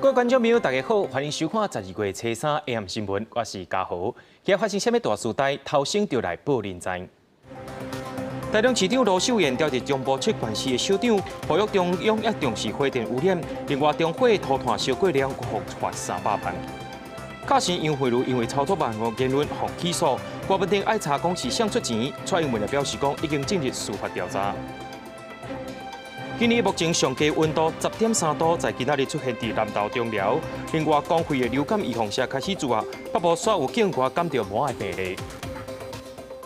各位觀眾朋友，大家好，歡迎收看12月初三 AM 新聞，我是嘉豪。今日發生啥物大事代？頭先就來報恁知。台中市長盧秀燕調任中部七縣市的首長，呼籲中央要重視火電污染。另外，中火塗炭燒過量，閣予罰300萬。教師楊惠如因為操作網路言論予起訴，郭文定愛查講是誰出錢，蔡英文也表示講已經進入司法調查。今年目前上低溫度10.3度，在今仔日出現佇南投中寮。另外，公費的流感預防射開始做啊，北部煞有境外感著麻的病例。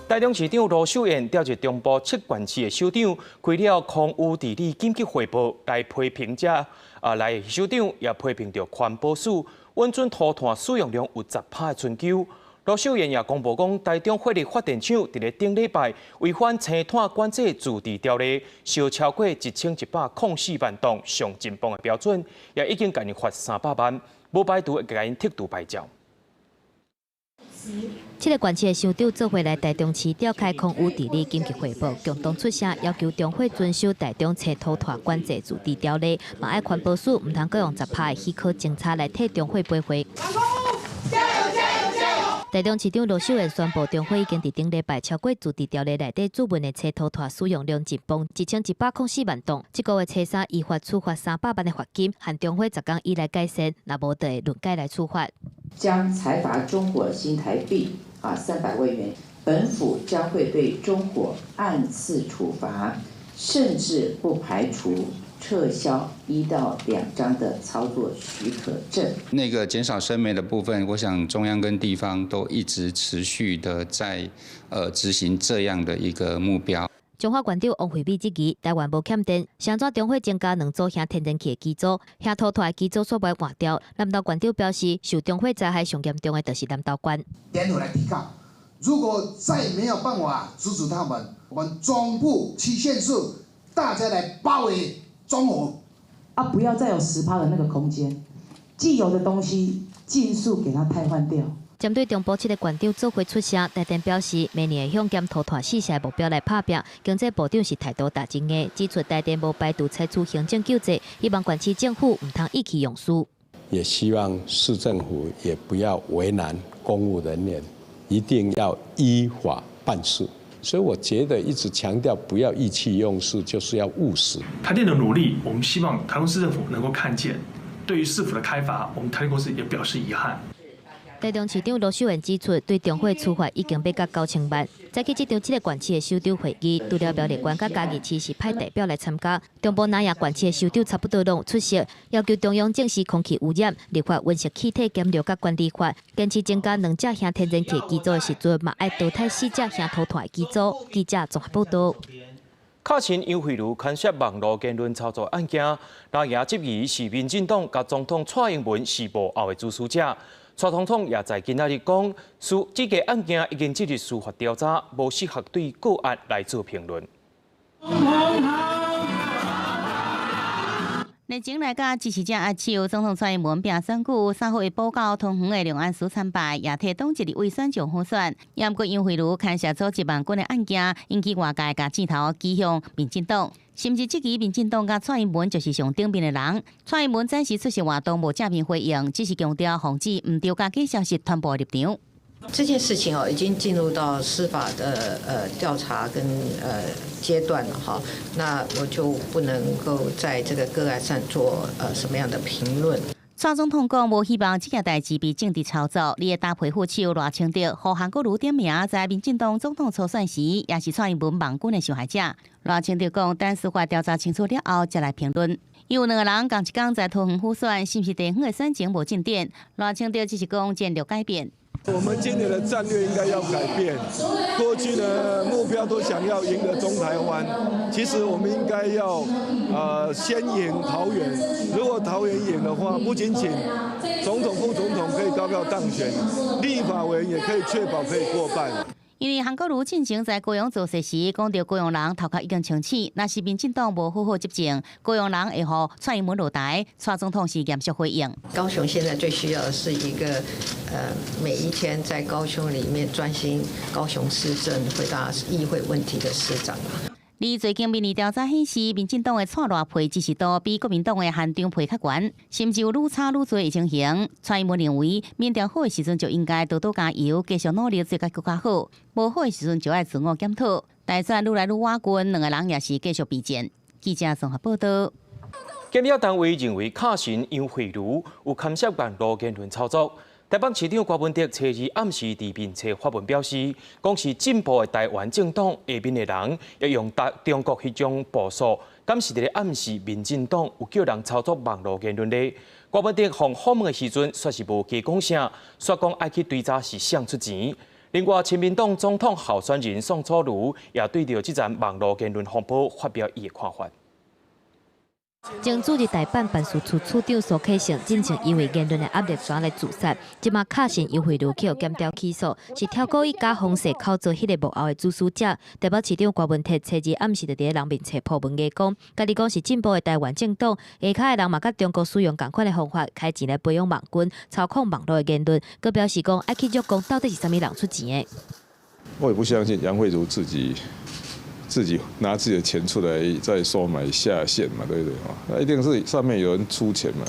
台中市長盧秀燕調任中部七縣市的首長，開了空污治理緊急匯報來批評這啊來首長也批評著環保署允准塗炭使用量有10%的春秋。盧秀燕也公布講，台中火力發電廠佇咧頂禮拜違反青炭管制自治條例，燒超過1104萬噸上盡磅的標準，也已經共𪜶罰300萬，無排除會共𪜶剔除牌照。七个縣市的首長做伙來台中市召開空污治理緊急會報，共同出聲要求中火遵守台中青塗炭管制自治條例，嘛愛環保署毋通閣用10%的許可政策來替中火背鍋。台中市長盧秀燕宣布，中火已經佇頂禮拜超過自治條例內底注明的青塗炭使用量盡磅1104萬噸。這個月初三依法處罰300萬的罰金，限中火10工以內改善，若無就會輪改來處罰。將裁罰中火新台幣300萬元，本府將會對中火按次處罰，甚至不排除撤銷1到2張的操作許可證。那個減少生煤的部分，我想中央跟地方都一直持續的在執行這樣的一個目標。彰化縣長王惠美質疑台灣無欠電，啥怎中火增加兩組燃天然氣的機組，燃塗炭的機組煞袂換掉。南投縣長表示，受中火災害上嚴重的就是南投縣。聯合來提告，如果再沒有辦法阻止他們，我們中部七縣市大家來包圍中火。啊，不要再有10%的那個空間，既有的東西盡速給它汰換掉。針對中部七个縣長做伙出聲，台電表示，明年會向減塗炭四成的目標來拍拚。經濟部長是態度大真硬，指出台電無排除採取行政救濟，希望縣市政府毋通意氣用事。也希望市政府也不要為難公務人員，一定要依法辦事。所以我覺得一直強調不要意氣用事，就是要務實。台電的努力，我們希望台中市政府能夠看見。對於市府的開罰，我們台電公司也表示遺憾。台中市長盧秀燕指出，對中火處罰已經欲到9000萬。早起這場七个縣市的首長會議，除了苗栗縣佮嘉義市是派代表來參加，中部南亞縣市的首長差不多攏出席，要求中央正視空氣污染，立法溫室氣體減量佮管理法，堅持增加兩隻燃天然氣機組的時陣，嘛愛淘汰四隻燃塗炭的機組。記者綜合報道。確診楊惠如牽涉網路言論操作案件，藍營質疑是民進黨佮總統蔡英文是幕後的主使者。蔡總統也在今仔日講，這个案件已經進入司法調查，無適合對個案來做評論。日前來佮支持者握手，總統蔡英文拼選舉3號會報告桃園的龍安寺參拜，也替黨籍立委選上輔選。毋過楊惠如牽涉組織網軍的案件，引起外界共箭頭指向民進黨，甚至質疑民進黨佮蔡英文就是上頂面的人。蔡英文暫時出席活動無正面回應，只是強調防止毋著佮假消息傳播入場。這件事情哦，已經進入到司法的調查跟階段了哈，那我就不能夠在這個個案上做什麼樣的評論。蔡總統講，無希望這件代誌被政治操作。伊的搭配副手賴清德，予韓國瑜點名，在民進黨總統初選時，也是蔡英文網軍的受害者。賴清德講，等司法調查清楚了後，才來評論。有兩個人仝一工在桃園輔選，是毋是地方的選情無進展？賴清德只是講戰略改變。我們今年的戰略應該要改變。過去呢，目標都想要贏得中台灣，其實我們應該要先贏桃園。如果桃園贏的話，不僅僅總統、副總統可以高票當選，立法委員也可以確保可以過半。因為韓國瑜進前在高雄造勢時，講著高雄人頭殼已經清醒，若是民進黨無好好執政，高雄人會予蔡英文落台。蔡總統是嚴肅回應。高雄現在最需要的是一個，每一天在高雄裡面專心高雄市政、回答議會問題的市長。而最近民意調查顯示，民進黨的蔡賴配支持度比國民黨的韓張配較懸，甚至有愈差愈濟的情形。蔡英文認為，民調好的時陣就應該多多加油，繼續努力做甲閣較好；無好的時陣就愛自我檢討。大選愈來愈倚近，兩个人也是繼續備戰。記者綜合報道。檢調單位認為，卡神楊惠如有牽涉網路言論操作。台北市長柯文哲初二暗時佇面冊發文表示，講是進步的台灣政黨下面的人，欲用大中國彼種步數，敢是佇咧暗示民進黨有叫人操作網路言論咧？柯文哲予訪問的時陣，煞是無加講啥，煞講愛去追查是誰出錢。另外，親民黨總統候選人宋楚瑜也對著這場網路言論風波發表伊的看法。前駐日大阪辦事處處長蘇啟誠進前因為言論的壓力轉來自殺，這馬卡神楊惠如去予檢調起訴，是跳過伊佮方勢口做彼个幕後的主使者。台北市長柯文哲初二暗時就佇咧人面冊鋪文言講，家己講是進步的台灣政黨，下跤的人嘛佮中國使用仝款的方法，開錢來培養網軍，操控網路的言論，閣表示講愛去約講到底是啥物人出錢的。我也不相信楊惠如自己拿自己的錢出來再收買下線嘛，對不對？那一定是上面有人出錢嘛。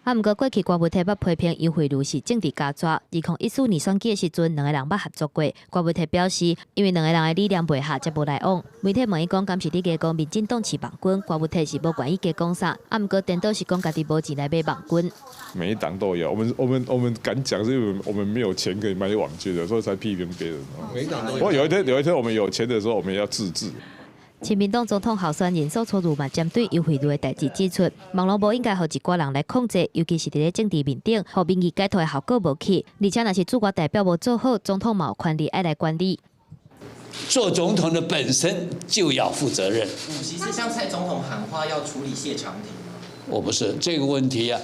啊，毋過過去柯文哲捌批評楊惠如是政治家抓。2014年選舉的時陣，兩个人捌合作過。柯文哲表示，因為兩个人的理念袂合，才無來往。媒體問伊講，敢是佇咧講民進黨飼網軍，柯文哲是無願意加講啥。啊，毋過顛倒是講家己無錢來買網軍。每一黨都有，我們敢講，是因為我們沒有錢可以買網軍的，所以才批評別人。每黨都有。不過有一天我們有錢的時候，我們也要自制。親民黨總統候選人宋楚瑜嘛，針對楊惠如的代誌指出，網路無應該予一寡人來控制，尤其是佇咧政治面頂，予民意解套的效果無去。而且，若是駐外代表無做好，總統嘛有權利愛來管理。做總統的本身就要負責任。主席是向蔡總統喊話要處理謝長廷嗎？我不是這個問題啊，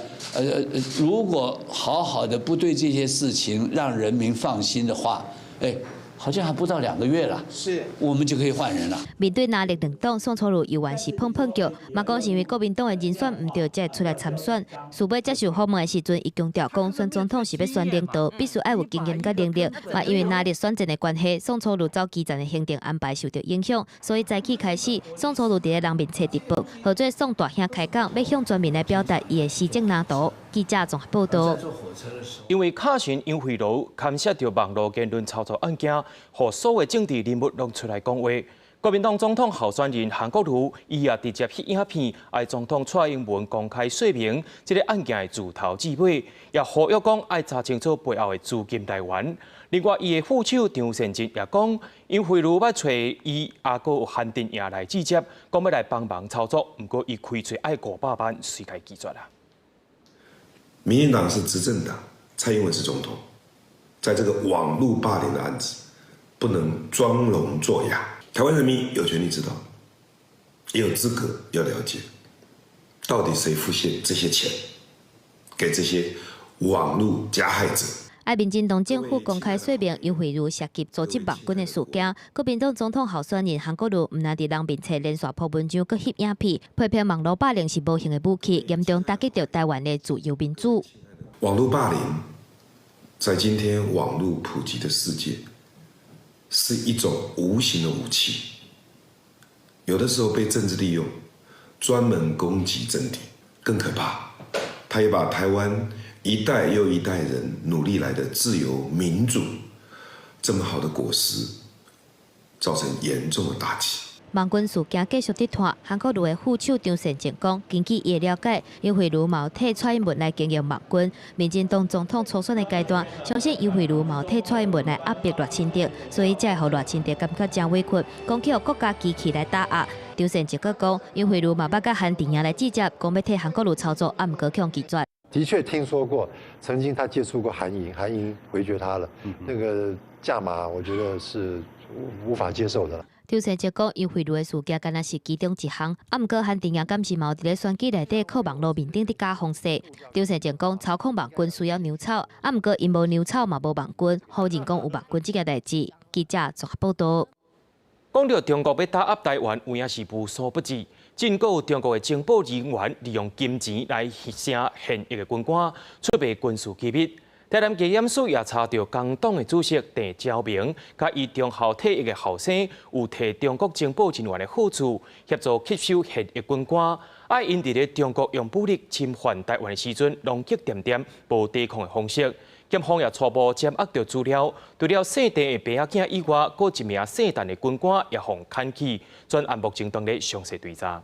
如果好好的不對這些事情讓人民放心的話，哎。好像還不到2個月了，我們就可以換人了。面對藍綠兩黨，宋楚瑜猶原是碰碰腳，嘛講是因為國民黨的人選毋對，才會出來參選。四尾接受訪問的時陣，伊強調講選總統是欲選領導，必須愛有經驗佮能力。嘛因為藍綠選戰的關係，宋楚瑜走基層的行程安排受到影響，所以早起開始，宋楚瑜佇咧人面冊直播，號做宋大兄開講，欲向全民來表達伊的施政藍圖。記者綜合報道。因為卡神楊惠如牽涉著網路言論操作案件，予所有政治人物攏出來講話。國民黨總統候選人韓國瑜，伊也直接翕影片，愛總統蔡英文公開說明這个案件的自頭至尾，也呼籲講愛查清楚背後的資金來源。另外，伊的副手張善政也講，楊惠如欲揣伊，也閣有韓陣營來接觸，講欲來幫忙操作，毋過伊開喙愛500萬，隨共拒絕啦。民進黨是執政黨，蔡英文是總統，在這個網路霸凌的案子，不能裝聾作啞。台灣人民有權利知道，也有資格要了解，到底誰付現這些錢給這些網路加害者。愛民進黨政府公開說明楊惠如涉及組織網軍的事件。國民黨總統候選人韓國瑜毋但佇人面冊連續鋪文章，閣翕影片，批評網路霸凌是無形的武器，嚴重打擊著台灣的自由民主。網路霸凌在今天網路普及的世界，是一種無形的武器，有的時候被政治利用，專門攻擊政敵，更可怕。他也把台灣一代又一代人努力來的自由民主這麼好的果實，造成嚴重的打擊。網軍事件繼續佇拖，韓國瑜的副手張善政講，根據伊的了解，楊惠如嘛有替蔡英文來經營網軍。民進黨總統初選的階段，相信楊惠如嘛有替蔡英文來壓迫賴清德，所以才會予賴清德感覺誠委屈，講去予國家機器來打壓。張善政閣講，楊惠如嘛捌佮韓陣營來接觸，講欲替韓國瑜操作，啊，毋過予拒絕。的確聽說過，曾經他接觸過韓營，韓營回絕他了，那個價碼我覺得是無法接受的。張善政講，楊惠如的事件敢若是其中一項，啊，毋過韓陣營敢是嘛有佇咧選舉內底靠網路面頂佇加方勢。張善政講，操控網軍需要糧草，啊，毋過𪜶無糧草嘛無網軍，否認講有網軍這件代誌。記者綜合報道。講著中國欲打壓台灣，有影是無所不至。真閣有中國的情報人員利用金錢來生現役的軍官，出賣軍事機密。台南地檢署也查著工黨的主席鄭昭明，佮伊中校退役的後生，有提中國情報人員的好處，協助吸收現役軍官。啊，𪜶佇咧中國用武力侵犯台灣的時陣，攏激恬恬無抵抗的方式。檢方也初步掌握著資料，除了姓鄭的爸仔囝以外，閣一名姓陳的軍官也予牽去，全案目前當咧詳細追查。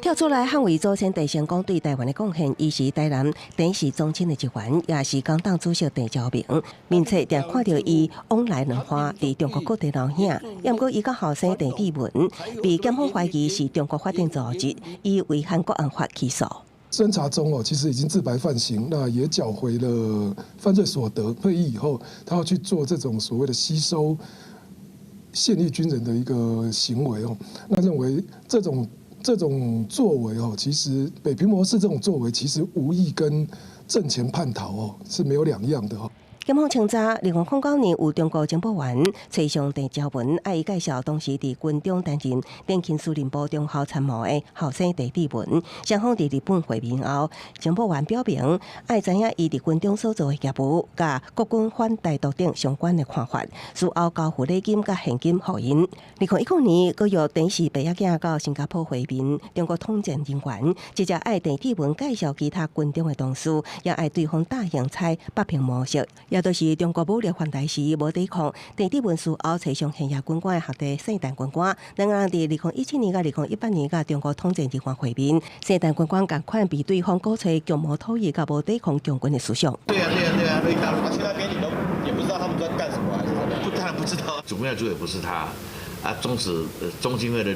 跳出來捍衛祖先鄭成功對台灣的貢獻，伊是台南鄭氏宗親的一員，也是工黨主席鄭昭明。面冊定看著伊往來兩岸佇中國各地留影，毋過伊佮後生鄭志文被檢方懷疑是中國法定組織，以違反國安法起訴。偵查中哦，其實已經自白犯行，那也繳回了犯罪所得。退役以後，他要去做這種所謂的吸收現役軍人的一個行為哦，那認為這種作為哦，其實北平模式這種作為，其實無異跟陣前叛逃哦是沒有兩樣的哦。檢方稱，2009年有中國情報員揣上鄭昭文，愛伊介紹當時佇軍中擔任電勤司令部中校參謀的後生鄭志文，雙方佇日本會面後，情報員表明愛知影伊佇軍中所做的業務，佮國軍反台獨等相關的看法，事後交付禮金佮現金予𪜶。2019年，閣約鄭氏爸仔囝到新加坡會面，中國統戰人員直接愛鄭志文介紹其他軍中的同事，也愛對方答應採北平模式。也就是中國武力犯台時無抵抗，鄭志文事後揣上現役軍官的學弟姓陳軍官，兩个人佇2017年佮2018年佮中國統戰人員會面，姓陳軍官仝款被對方鼓吹共謀統一佮無抵抗共軍的思想。對啊對啊對啊，對啊，而且那邊你都也不知道他們在幹什麼還是怎麼樣？不，當然不知道。主要主委不是他，啊，中時中青會的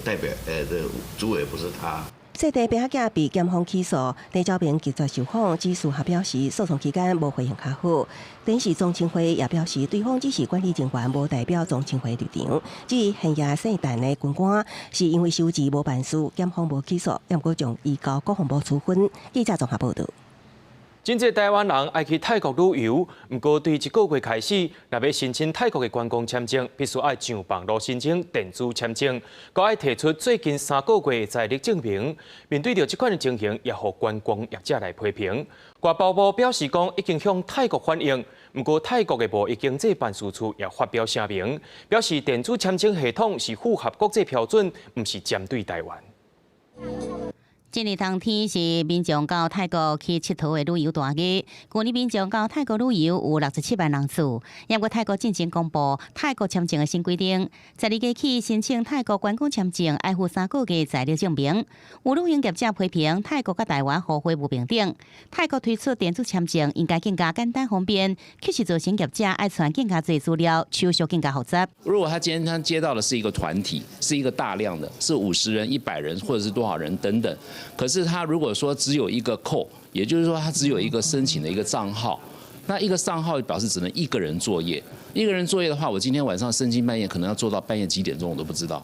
代表，的主委不是他。姓鄭爸仔囝被檢方起訴，鄭昭明拒絕受訪，只事後表示訴訟期間無回應較好。鄭氏宗親會也表示，對方只是管理人員，無代表宗親會立場。至於現役姓陳的軍官，是因為收錢無辦事，檢方無起訴，毋過將移交國防部處分。記者綜合報道。真濟台灣人愛去泰國旅遊，毋過對一個月開始，若欲申請泰國的觀光簽證，必須愛上網路申請電子簽證，閣愛提出最近3個月的財力證明。面對著這款的情形，也予觀光業者來批評。外交部表示講，已經向泰國反映，毋過泰國的貿易經濟辦事處也發表聲明，表示電子簽證系統是符合國際標準，毋是針對台灣。這年冬天是民眾到泰國去𨑨迌的旅遊大月。舊年民眾到泰國旅遊有67萬人次。毋過泰國進前公布泰國簽證的新規定，12月起申請泰國觀光簽證愛附3個月財力證明。有旅行業者批評泰國佮台灣互惠無平等。泰國推出電子簽證應該更加簡單方便，卻是造成業者愛傳更加濟資料，手續更加複雜。如果他今天他接到的是一個團體，是一個大量的，是50人、100人或者是多少人等等。可是他如果說只有一個 code，也就是說他只有一個申請的一個賬號，那一個賬號表示只能一個人作業。一個人作業的話，我今天晚上深更半夜可能要做到半夜幾點鐘，我都不知道。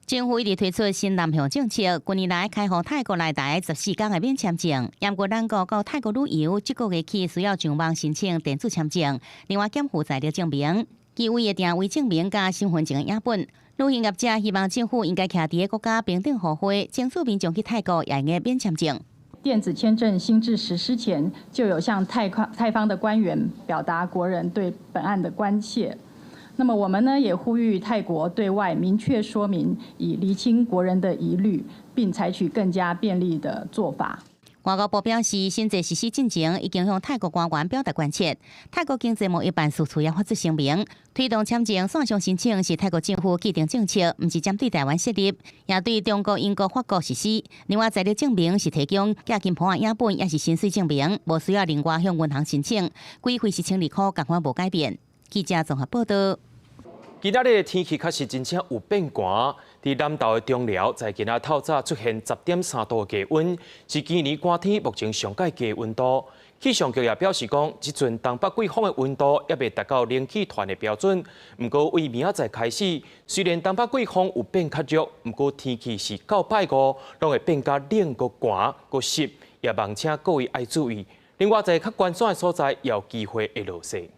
政府一直推出新南向政策，近年來開放泰國來台14天的免簽證。毋過咱國到泰國旅遊，這個月起需要上網申請電子簽證，另外檢附財力證明、機位的訂位證明佮身份證的影本。旅行業者希望政府應該徛佇個國家平等互惠，爭取民眾去泰國也會免簽證。電子簽證新制實施前，就有向泰方的官員表達國人對本案的關切。那麼我們呢，也呼籲泰國對外明確說明，以釐清國人的疑慮，並採取更加便利的做法。外交部表示，新制實施進前已經向泰國官員表達關切。泰國經濟貿易辦事處也發出聲明，推動簽證線上申請是泰國政府既定政策，毋是針對台灣設立，也對中國、英國、法國實施。另外，財力證明是提供寄金簿仔影本，抑是薪水證明，無需要另外向銀行申請。規費是1200塊，仝款無改變。記者綜合報道。今仔日的天氣確實真正有變寒，佇南投的中寮，在今仔透早出現10.3度的低溫，是今年寒天目前上蓋低溫度。氣象局也表示講，這陣東北季風的溫度猶未達到冷氣團的標準。毋過為明仔載開始，雖然東北季風有變較弱，毋過天氣是到拜五攏會變較冷、閣寒、閣濕，也望請各位愛注意。另外，在較懸山的所在，也有機會會落雪。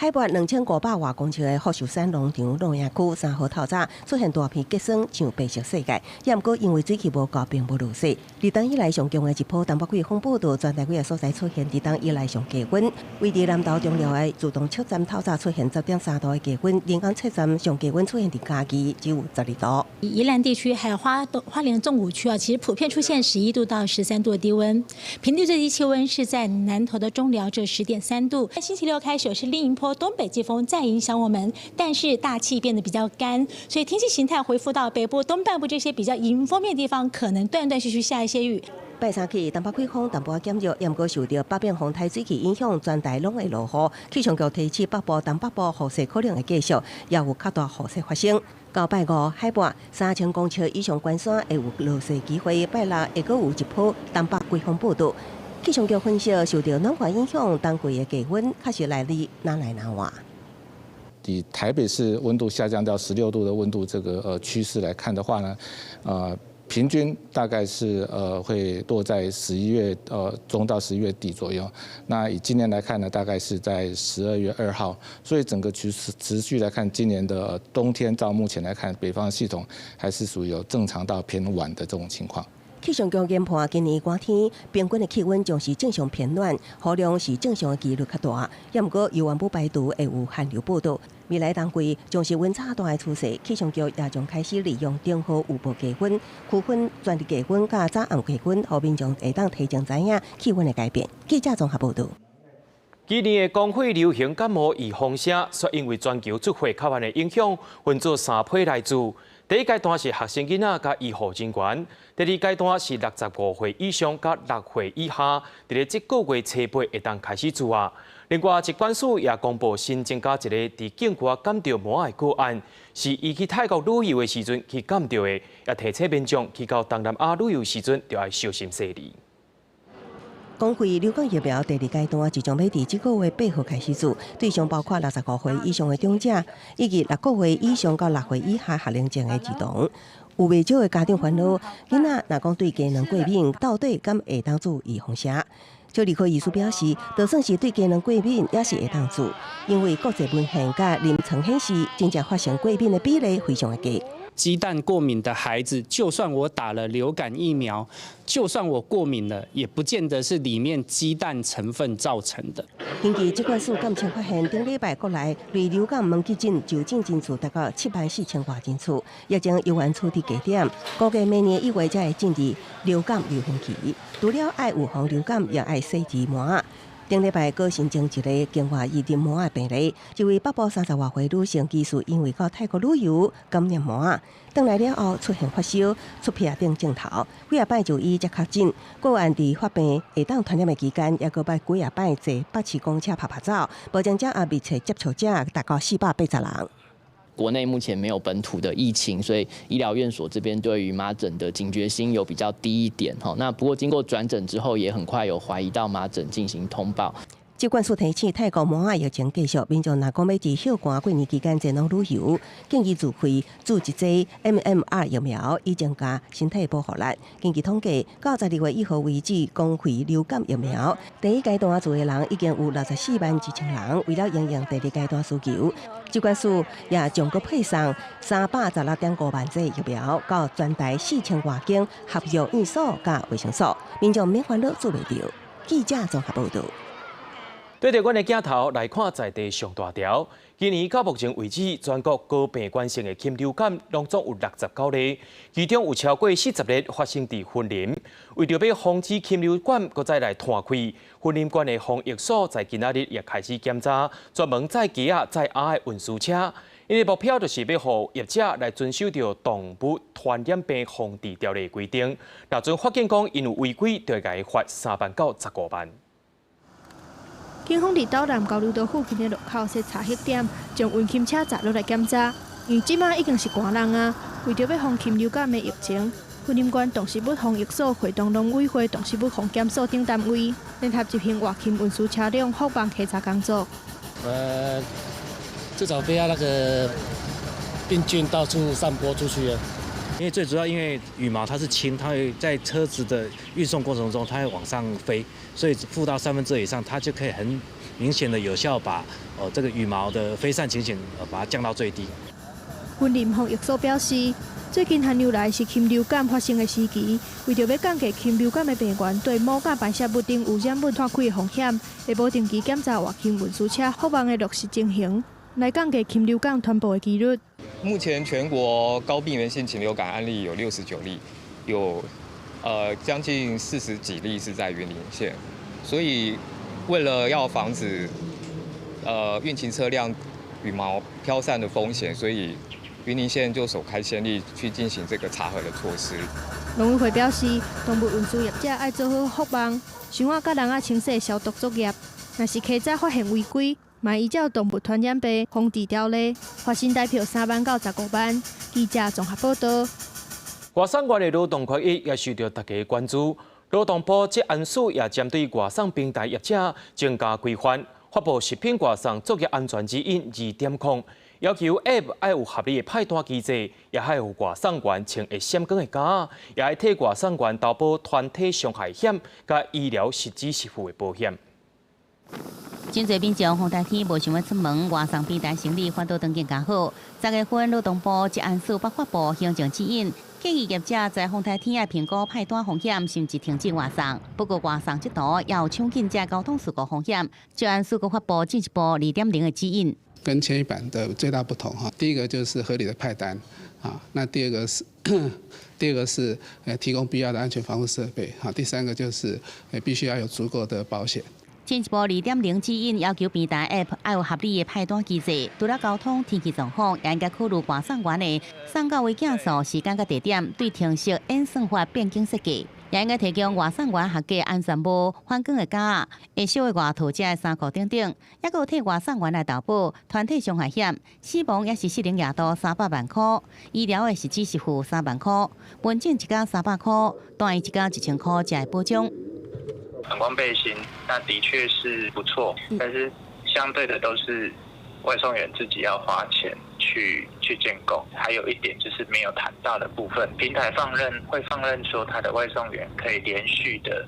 海拔2500外公尺的福壽山農場露營區3號透早出現大片結霜，像白色世界。也毋過因為水氣無夠，並無落雪。立冬以來上強的一波東北季風報道，全台幾个所在出現立冬以來上低溫。位佇南投中寮的自動測站透早出現10.3度的低溫，林港測站上低溫出現佇嘉義只有12度。宜蘭地區還有花東花蓮縱谷區啊，其實普遍出現11度到13度的低溫，平地最低氣溫是在南投的中寮這10.3度。星期六開始是另一波東北季風再影響我們，但是大氣變得比較乾，所以天氣形態恢復到北部東半部這些比較迎風面的地方，可能斷斷續續下一些雨。拜三起，東北季風淡薄減弱，毋過受著北邊風颱水氣影響，全台攏會落雨。氣象局提醒北部、東北部雨勢可能會繼續，也有較大雨勢發生。到拜五，海拔3000公尺以上懸山會有落雪機會。拜六會閣有一波東北季風報到。氣象局分析，受著暖環影響，冬季的低溫確實來得若來若緩。以台北市溫度下降到16度的溫度這個趨勢來看的話呢，平均大概是會落在11月中到11月底左右。那以今年來看呢，大概是在12月2號。所以整個趨勢持續來看，今年的冬天到目前來看，北方系統還是屬於有正常到偏晚的這種情況。氣象局研判，今年寒天平均的氣溫將是正常偏暖，雨量是正常的幾率較大。也毋過，猶原不排除會有寒流報到。未來冬季將是溫差大的趨勢，氣象局也將開始利用頂號預報氣溫，區分全日氣溫佮早暗氣溫，予民眾會當提前知影氣溫的改變。記者綜合報導。今年的公費流行感冒預防針，煞因為全球出貨較慢的影響，分做三批來注。第一階段是學生囡仔佮醫護人員，第二階段是65歲以上佮6歲以下，佇咧這個月初八會當開始注啊。另外，疾管署也公布新增加一个佇境外感著麻的個案，是伊去泰國旅遊的時陣去感著的，也提醒民眾去到東南亞旅遊時陣，著愛小心細膩。公費流感疫苗第二階段即將欲佇這個月8號開始注，對象包括65歲以上的長者，以及6個月以上到6歲以下學齡前的兒童。有袂少的家長煩惱，囡仔若講對雞卵過敏，到底敢會當注預防針？小兒科醫師表示，就算是對雞卵過敏，也是會當注，因為國際文獻佮臨床顯示，真正發生過敏的比例非常的低。雞蛋過敏的孩子，就算我打了流感疫苗，就算我過敏了，也不見得是裡面雞蛋成分造成的。根據疾管署監測發現，頂禮拜國內類流感門急診就診人數達到7萬4千外人次，疫情猶原處佇低點，估計明年1月才會進入流感流行期。除了愛預防流感，也愛洗除麻仔。頂禮拜閣新增一个境外移入麻的病例，一位北部30外歲女性疑似因為到泰國旅遊感染麻仔，轉來了後出現發燒、出鼻等症頭，幾仔擺就醫才確診。個案佇發病會當傳染的期間，猶閣捌幾仔擺坐北市公車趴趴走，目前才也密切接觸者達到480人。國內目前沒有本土的疫情，所以醫療院所這邊對於麻疹的警覺心有比較低一點。那不過經過轉診之後，也很快有懷疑到麻疹進行通報。疾管署提醒，泰國麻仔疫情繼續，民眾若講欲佇休寒過年期間前往旅遊，建議自費注一劑 MMR 疫苗，以增加身體保護力。根據統計，到12月1號為止，公費流感疫苗第一階段注的人已經有64萬1千人。為了應應第二階段需求，疾管署也將閣配送316.5萬劑疫苗到全台4000外間合約院所佮衛生所，民眾免煩惱注袂著。記者綜合報導。對著阮的鏡頭來看，在地上大條。今年到目前為止，全國高病原性的禽流感攏總有69例，其中有超過40例發生佇雲林。為著欲防止禽流感閣再來湠開，雲林縣的防疫所在今仔日也開始檢查專門載雞仔、載鴨的運輸車。𪜶的目標就是欲予業者來遵守著動物傳染病防治條例規定。若準發現講𪜶有違規，就會共伊罰3萬到15萬。警方佇斗南交流道附近的路口設查核點，將運禽車載落來檢查。因為這馬已經是寒冬啊，為著欲防禽流感的疫情，雲林縣動植物防疫所會同農委會動植物防檢所等單位聯合執行活禽運輸車輛覆網稽查工作。至少不要那個病菌到處散播出去啊。因為最主要，因為羽毛它是輕，它會在車子的運送過程中，它會往上飛，所以負到2/3以上，它就可以很明顯的有效把這個羽毛的飛散情形把它降到最低。雲林防疫所表示，最近寒流來是禽流感發生的時期，為著欲降低禽流感的病原對母佮排泄物頂污染物拖開的風險，會無定期檢查活禽運輸車覆網的落實情形，來降低禽流感傳播的幾率。目前全國高病原性禽流感案例有69例，有將近40幾例是在雲林縣，所以為了要防止運禽車輛羽毛飄散的風險，所以雲林縣就首開先例去進行這個查核的措施。農委會表示，動物運輸業者愛做好覆網、箱仔佮籠仔清洗消毒作業，若是稽查發現違規，嘛依照動物傳染病防治條例，罰新台票3萬到15萬。記者綜合報道。外送員的勞動權益也受到大家關注。勞動部職安署也針對外送平台業者增加規範，發布食品外送作業安全指引2.0，要求 App 愛有合理的派單機制，也愛予外送員穿會閃光的夾仔，也愛替外送員投保團體傷害險佮醫療實支實付的保險。真濟民眾風台天無想欲出門，外送平台生理反倒轉更加好。10月份勞動部職安署發布行政指引，建議業者在風台天愛評估派單風險，甚至停止外送。不過外送這途也有搶緊這交通事故風險，職安署閣發布進一步2.0的指引。跟前一版的最大不同哈，第一個就是合理的派單啊，那第二個是提供必要的安全防護設備哈，第三個就是必須要有足夠的保險。進一步2.0指引要求平台 App 愛有合理的派單機制，除了交通天氣狀況，也應該考慮外送員的送到位件數、時間佮地點，對程式演算法變更設計，也應該提供外送員合格安全帽、反光的夾仔、會燒的外套、遮的衫褲等等，抑閣有替外送員來投保團體傷害險，死亡抑是失能額度300萬箍，醫療的實支實付3萬箍，門診一工300箍，住院一工1000箍，才會保障。反光背心，那的確是不錯，但是相對的都是外送員自己要花錢去建購。還有一點就是沒有談到的部分，平台放任會放任說他的外送員可以連續的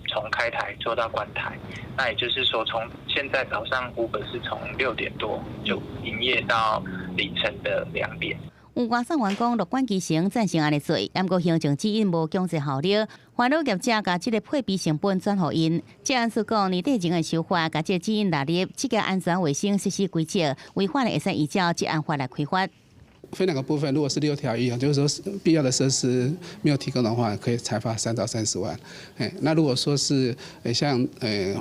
從開台做到關台，那也就是說從現在早上 Uber 是從6點多就營業到凌晨的2點。有外送員講，樂觀其成，贊成按呢做，毋過行政指引無強制效力，煩惱業者共這个配備成本轉予𪜶。職安署講，年底前會修法，共這个指引納入職業安全衛生實施規則，違反的會使依照職安法來開罰。分兩個部分，如果是6條1啊，就是說必要的設施沒有提供的話，可以裁罰3到30萬。哎，那如果說是像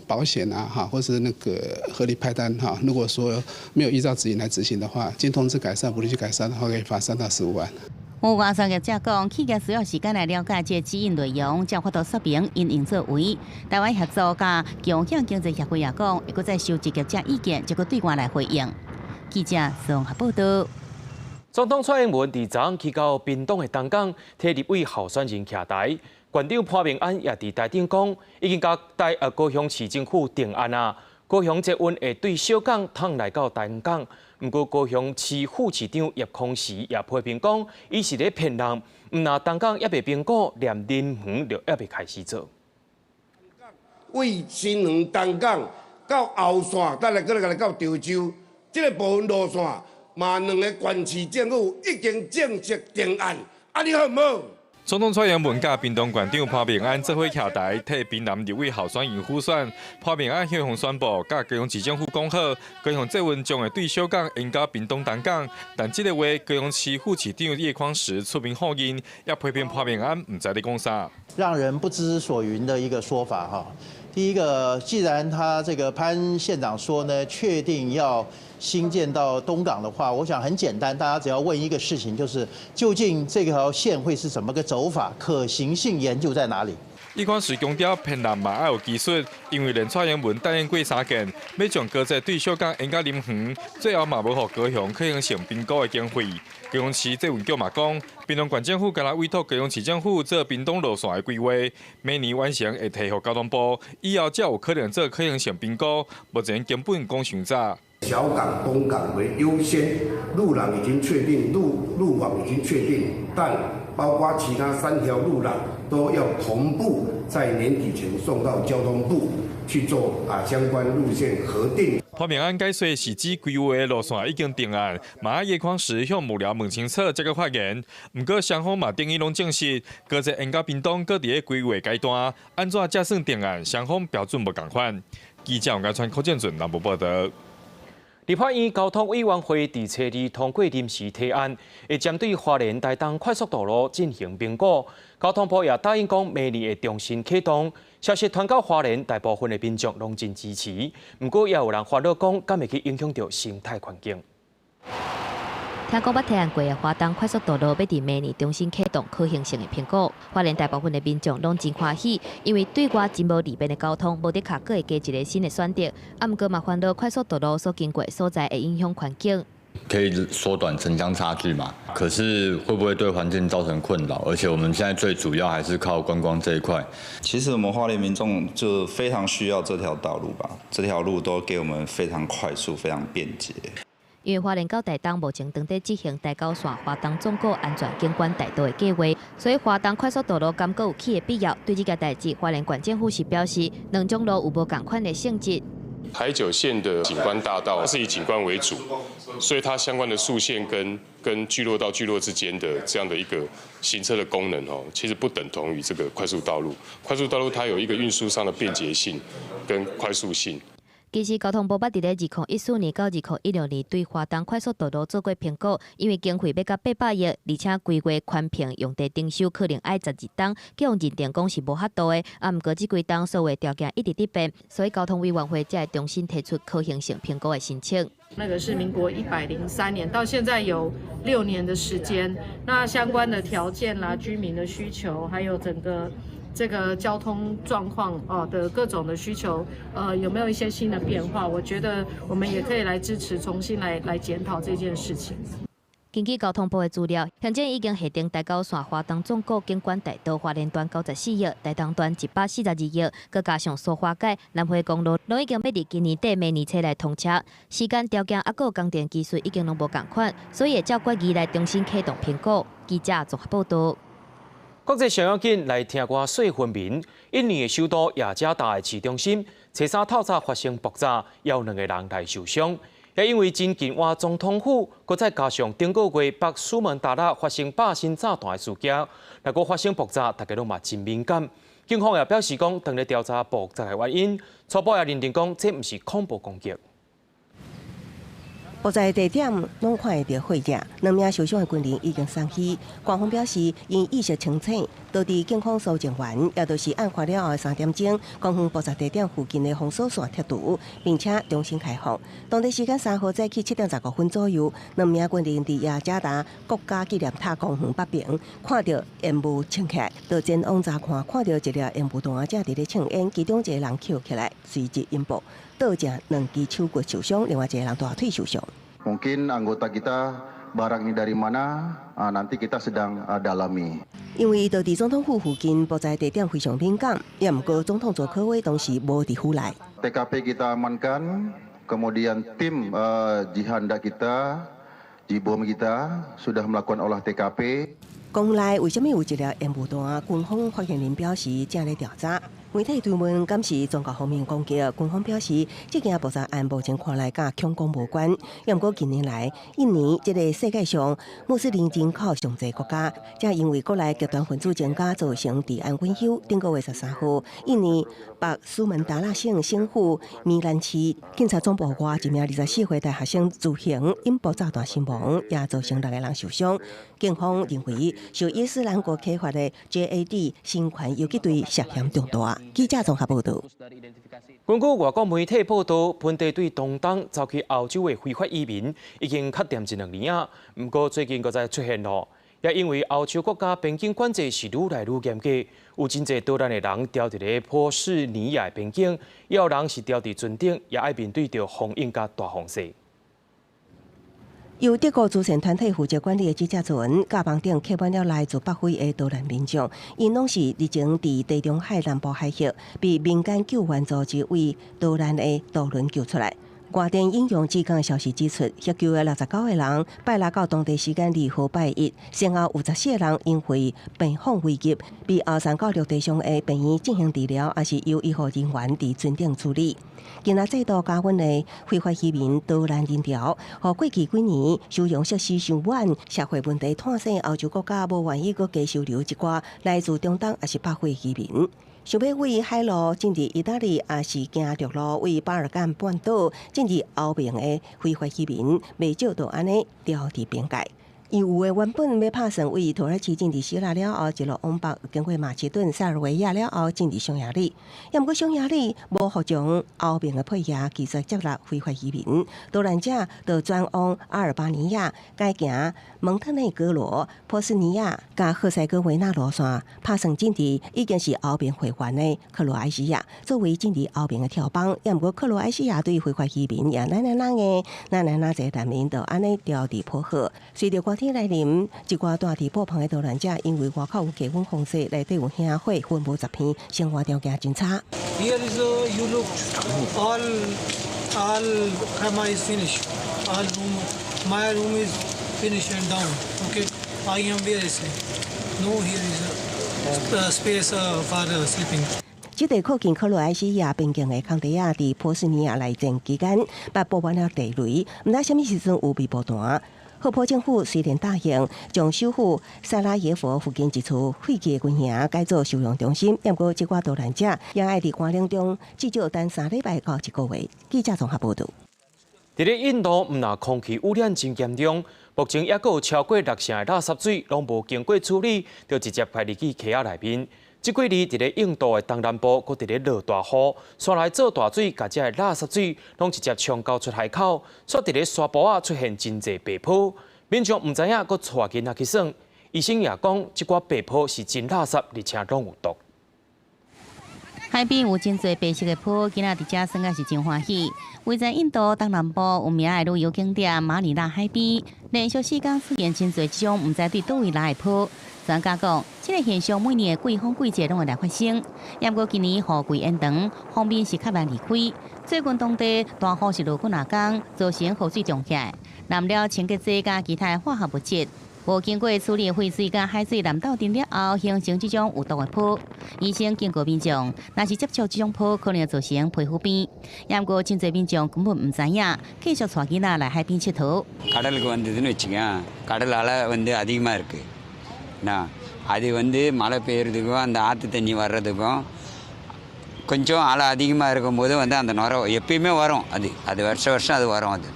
保險啊哈，或是那個合理派單哈，如果說沒有依照指引來執行的話，經通知改善，不立即改善的話，可以罰3到15萬。有外送業者講，企業需要時間來了解這個指引內容，才有法度說明𪜶應作為。台灣協作佮共享經濟協會也講，會閣再收集業者意見，才閣對外來回應。記者綜合報道。總統蔡英文佇昨昏去到屏東的東港，替立委候選人徛台。縣長潘孟安也佇台頂講，已經共高雄市政府定案啊。高雄捷運會對小港通來到東港，毋過高雄市副市長葉匡時也批評講，伊是咧騙人，毋但東港猶未評估，連林園就猶未開始做。為新園東港到後線，等下閣來到潮州，這个部分路線。嘛，兩个縣市政府已經正式定案，按呢好毋好？總統蔡英文佮屏東縣長潘孟安做伙徛台，替屏南立委候選人輔選。潘孟安向方宣布，佮高雄市政府講好，高雄捷運將會對小港延到屏東東港。但這个話，高雄市副市長葉匡時出面否認，也批評潘孟安毋知咧講啥，讓人不知所云的一個說法哈。第一個，既然他這個潘縣長說呢，確定要興建到東港的話，我想很簡單，大家只要問一個事情，就是究竟這條線會是怎麼個走法，可行性研究在哪裡？葉匡時強調，騙人嘛愛有技術，因為連蔡英文答應過三件，欲將高鐵對小港延到林園，最後嘛無予高雄可行性評估的經費。高雄市捷運局嘛講，屏東縣政府敢若委託高雄市政府做屏東路線的規劃，明年完成會提予交通部，以後才有可能做可行性評估。目前根本講傷早。小港、東港為優先，路廊已經確定，路網已經確定，但包括其他三條路廊都要同步在年底前送到交通部。去做啊相關路線核定。潘明安解說，是指規劃的路線已經定案，嘛愛研看時向幕僚問清楚才閣發言。毋過雙方嘛等於攏證實，高鐵延到屏東閣佇咧規劃階段，按怎才算定案？雙方標準無仝款。記者王家川、柯建俊南部報道。立法院交通委員會佇初二通過臨時提案，會針對花蓮台東快速道路進行評估。交通部也答應講，明年會重新啟動。消息傳到花蓮，大部分的民眾攏真支持。毋過也有人煩惱講，敢會去影響著生態環境。聽講捌提案過的花東快速道路欲佇明年重新啟動可行性的評估，花蓮大部分的民眾攏真歡喜，因為對外真無利便的交通，無的確閣會加一个新的選擇。啊，毋過嘛煩惱快速道路所經過的所在會影響環境。可以縮短城鄉差距嘛？可是會不會對環境造成困擾？而且我們現在最主要還是靠觀光這一塊。其實我們花蓮民眾就非常需要這條道路吧？這條路都給我們非常快速、非常便捷。因為花蓮到台東目前正佇執行台九線花東縱谷安全景觀大道的計劃，所以花東快速道路敢閣有起的必要。對這件代誌，花蓮縣政府是表示，兩種路有無仝款的性質。台九線的景觀大道是以景觀為主，所以它相關的速線跟聚落到聚落之間的這樣的一個行車的功能哦，其實不等同於這個快速道路。快速道路它有一個運輸上的便捷性跟快速性。其實交通部捌佇咧2014年到2016年對花東快速道路做過評估，因為經費欲到800億，而且規劃寬頻用地徵收可能愛12冬，予人認定講是無法度的。啊，毋過這幾冬所有條件一直佇變，所以交通委員會才會重新提出可行性評估的申請。那個是民國103年，到現在有6年的時間，那相關的條件啦、居民的需求，還有整個這個交通狀況哦的各種的需求，有沒有一些新的變化？我覺得我們也可以來支持，重新來檢討這件事情。根據交通部的資料，現在已經核定台九線花東縱谷景觀大道花蓮段94億，台東段142億，閣加上蘇花改、南迴公路，攏已經欲佇今年底明年初來通車。時間條件抑閣有工程技術已經攏無仝款，所以會照決議來重新啟動評估。記者綜合報道。國際上要緊來聽歌細分明。印尼的首都雅加達的市中心，初三透早發生爆炸，有兩個人來受傷。也因為真近倚總統府，閣再加上頂個月北蘇門答臘發生爆心炸彈的事件，若閣發生爆炸，大家攏嘛真敏感。警方也表示講，正咧調查爆炸的原因，初步也認定講這毋是恐怖攻擊。爆炸地點攏看會著火焰，兩名受傷的軍人已經送醫。官方表示，𪜶意識清醒，當地警方搜證員，也就是案發了後3點鐘，公園爆炸地點附近的封鎖線撤除，並且重新開放。當地時間3號早起7點15分左右，兩名軍人佇雅加達國家紀念塔公園北邊看著煙霧衝起來，就前往查看，看著一粒煙霧彈正佇咧衝煙，其中一個人抾起來，隨即引爆，倒正兩支手骨受傷，另外一個人大腿受傷。 Mungkin anggota kita barang ini dari mana nanti kita sedang dalami。因為伊佇總統府附近爆炸地點非常敏感，也毋過總統佐科威當時無佇府內。 TKP kita amankan, kemudian tim Jihanda kita, Jibom kita sudah melakukan olah TKP。宮內為啥物有一粒煙霧彈？軍方發言人表示正咧調查。媒體追問敢是宗教方面攻擊，軍方表示這件爆炸案目前看來佮恐攻無關。也毋過近年來，印尼這个世界上穆斯林人口上濟國家，正因為國內極端分子增加，造成治安隱憂。頂個月13號，印尼北蘇門答臘省省府棉蘭市警察總部外一名24歲大學生自行引爆炸彈身亡，也造成六個人受傷。警方認為受伊斯蘭國啟發的 JAD 新款游擊隊涉嫌重大。記者綜合報道。根據外國媒體報道，本地對中東走去歐洲的非法移民已經確定一兩年啊。毋過最近閣再出現囉，也因為歐洲國家邊境管制是愈來愈嚴格，有真濟逃難的人牢佇咧波斯尼亞的邊境，也有人是牢佇船頂，也愛面對著風湧佮大風勢。由德國慈善團體負責管理的這隻船，甲舫頂客滿了來自北非的逃難民眾，𪜶攏是日前佇地中海南部海域被民間救援組織為逃難的渡輪救出來。外電引用志剛消息指出，獲救的69個人，拜六到當地時間2號拜一，先後有14個人因為病況危急，被後送到陸地上的病院進行治療，抑是由醫護人員佇船頂處理。今仔再度加溫的非法移民逃難人潮，予過去幾年收容設施傷滿，社會問題拖死歐洲國家無願意閣加收留一寡來自中東抑是北非移民。想欲佚海路進入意大利，抑是經陸路佚巴爾幹半島進入歐盟的非法移民，袂少就按呢牢佇邊界。有的原本欲拍算佚土耳其進入希臘了後，一路往北經過馬其頓、塞爾維亞了後進入匈牙利。毋過匈牙利無服從歐盟的配額，拒絕接納非法移民。逃難者就轉往阿爾巴尼亞，改行蒙特內哥羅、波斯尼亞、佮赫塞哥維納路線，拍算進入已經是歐盟會員的克羅埃西亞，作為進入歐盟的跳板。毋過克羅埃西亞對非法移民也軟軟軟的，哪來哪濟難民就按呢牢佇波河。隨著寒天來臨，一寡住佇布棚的逃難者，因為外口有低溫風雪，內底有瓦火，分無十片，生活條件真差。 Here is you look all khema is finished. All room, my room is finished and down. Okay, I am where is no here is a space for sleeping. 這塊靠近克羅埃西亞邊境的康迪亞，佇波斯尼亞內戰期間，捌布滿了地雷，毋知啥物時陣有被爆彈。赫波政府雖然答應將首府薩拉耶夫附近一處廢棄的軍營改做收容中心，毋過這寡逃難者也愛佇寒冷中至少等3禮拜到一個月。記者綜合報導。佇咧印度，毋但空氣污染真嚴重，目前猶閣有超過六成的垃圾水攏無經過處理，就直接排入去溪仔內面。這幾日佇咧印度的東南部，閣佇咧落大雨，山內做大水，共這个垃圾水攏直接沖到出海口，煞佇咧沙埔仔出現真濟白泡，民眾毋知影，閣帶囡仔去耍。醫生也講，這寡白泡是真垃圾，而且攏有毒。海邊有真濟白色的泡，囡仔佇遮耍甲是真歡喜。位在印度東南部有名的旅遊景點馬尼拉海邊，連續4工出現真濟這種毋知對佗位來的泡。專家講，這个現象每年的季風季節攏會來發生。毋過今年雨季延長，鋒面是較慢離開。最近當地大雨是落幾若工，造成河水漲起來，染了清潔劑佮其他化學物質。無經過處理的廢水佮海水攏鬥陣了後，形成這種有毒的泡。醫生警告民眾，若是接觸這種泡，可能造成皮膚病。毋過真濟民眾根本毋知影，繼續帶囡仔來海邊𨑨迌。கடலுக்கு வந்ததுன்னு வச்சுக்கேன் கடல் அலை வந்து அதிகமாக இருக்குது என்ன அது வந்து மழை பெய்யறதுக்கும் அந்த ஆற்று தண்ணி வர்றதுக்கும் கொஞ்சம் அலை அதிகமாக இருக்கும்போது வந்து அந்த நுரை எப்பயுமே வரும் அது அது வருஷம் வருஷம் அது வரும் அது